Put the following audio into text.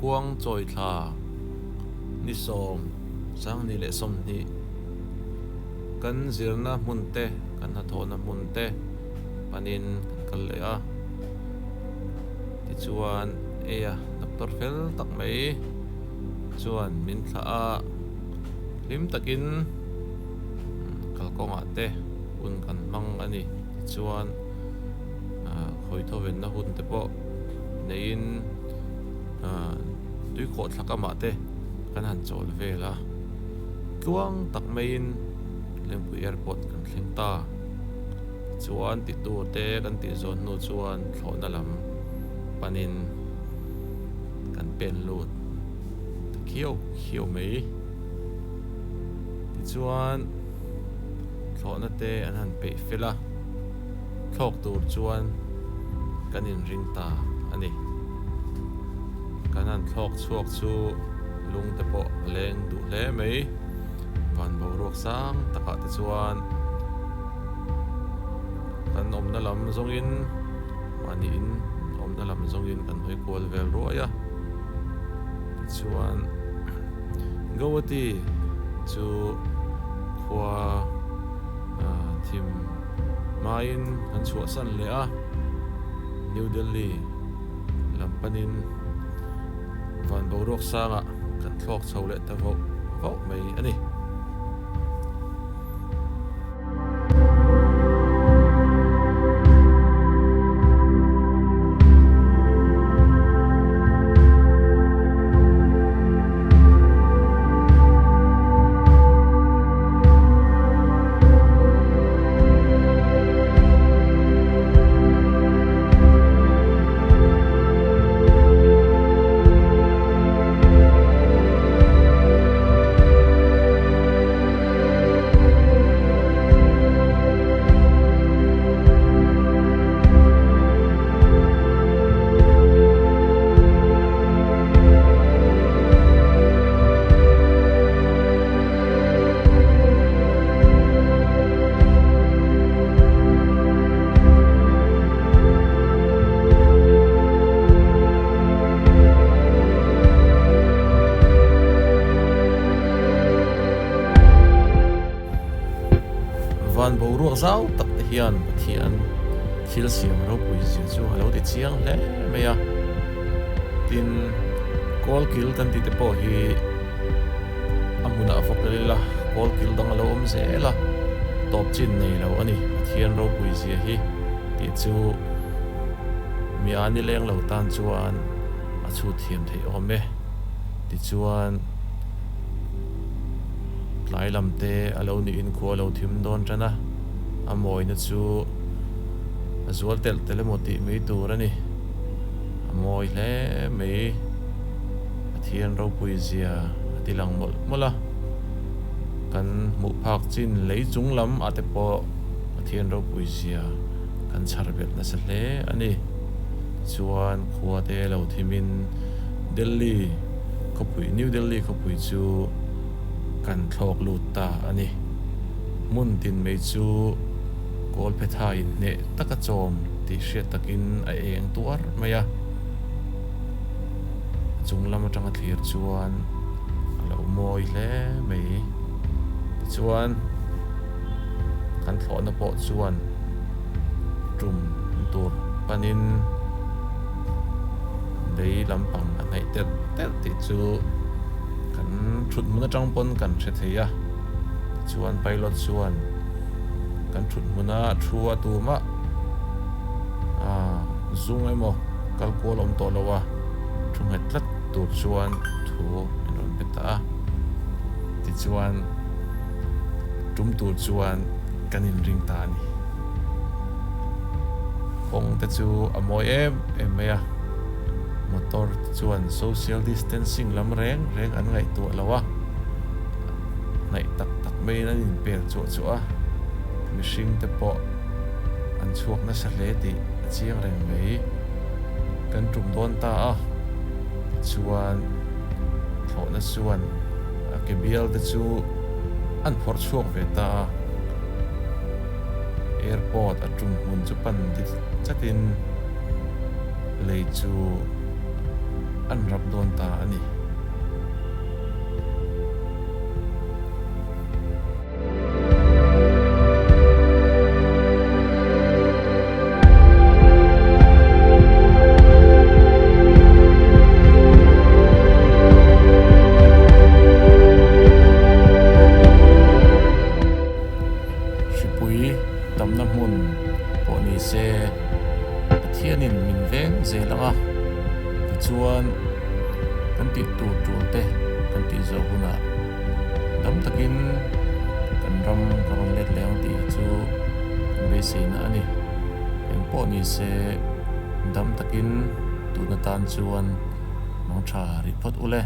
Khuangchawi thla ni sawm, 2020 kan zirna hmun te, kan hnathawhna hmun te panin kan kal leh a. Tichuan eia doctor fel tak mai chuan min thlah a, hlim takin kalkawngah te hun kan hmang a ni. Tichuan khawi thawvenna hun te pawh neiin tuikhawh thla kamah te kan han chawl vel a, tluang tak maiin Lengpui Airport kan thleng ta. Tichuan ti tur te kan tih zawn hnu chuan thlawhna lam panin kan pen lut ta khiau khiau mai. Tichuan thlawhna te an han peih fel a, thlawk tur chuan kan inring ta a ni. Kan han thlawk chhuak chu lung te pawh a leng duh hle mai. Van boruak sang takah te chuan kan awmna lam zawngin mahni in awmna lam zawngin kan hawi kual vel ruai a. Tichuan Guwahati chu khua thim hmain kan chhuahsan leh a, New Delhi lam panin van boruak sangah kan thlawk chho leh ta vauh vauh mai a ni. Van boruak zau tak te hian Pathian thil siam ropui zia chu a lo ti chiang hle mai a. Tin, kawlkil kan tih te pawh hi a hmunah vawk lel ila kawlkil dang a lo awm zel a, tawp chin nei lo a ni Pathian ropui zia hi tih chu mi a ni leng lo tan chuan a chhut thiam theih awm e. Tichuan tlai lam te a lo niin khua a lo thim dawn tan a, a mawina chu a zual telh telh emaw tih mai tur a ni. A mawi hle mai. Pathian ropui zia a ti lang mawlh mawlh a, kan hmuh phak chin lei chung lam ah te pawh Pathian ropui zia kan chhar belh nasa hle a ni. Tichuan khua te lo thim in Delhi khawpui, New Delhi khawpui chu kan thlawk lut ta a ni. Hmun tin mai chu Kawlphetha in hneh taka chawm tih hriat takin a eng tuar mai a. A chung lam atanga thlir chuan a lo mawi hle mai. Tichuan kan thlawhna pawh chuan tum tur panin lei lampang a hnaih telh telh tih chu kan thut hmun atang pawn kan hre thei a. Tichuan pilot chuan kan thut hmuna thu a tumah zung emaw kal kual awm tawh lo a, thu nghet tlat tur chuan thu min rawn pe ta a. Tichuan tum tur chuan kan inring ta a ni. Kawng te chu a mawi em em mai a, motor te chuan social distancing lam reng reng an ngaihtuah lo a, hnaih tak tak maiin an inpel chuah chuah a, mihring te pawh an chhuak nasa hle tih a chiang reng mai. Kan tum dawn ta a, tichuan thlawhna chuan a ke bial te chu an phawrh chhuak ve ta a, airport a tum hmun chu pan dik chatin lei chu. an rap dawn ta a ni. Hripui tamna hmun pawh ni se Pathianin min veng zel ang a, tichuan kan tih tur tul te kan tih zawh hunah dam takin kan ram kan rawn let leh ang tih hi chu kan beiseina a ni. Eng pawh ni se dam takin tun atan chuan mang tha rih phawt ule.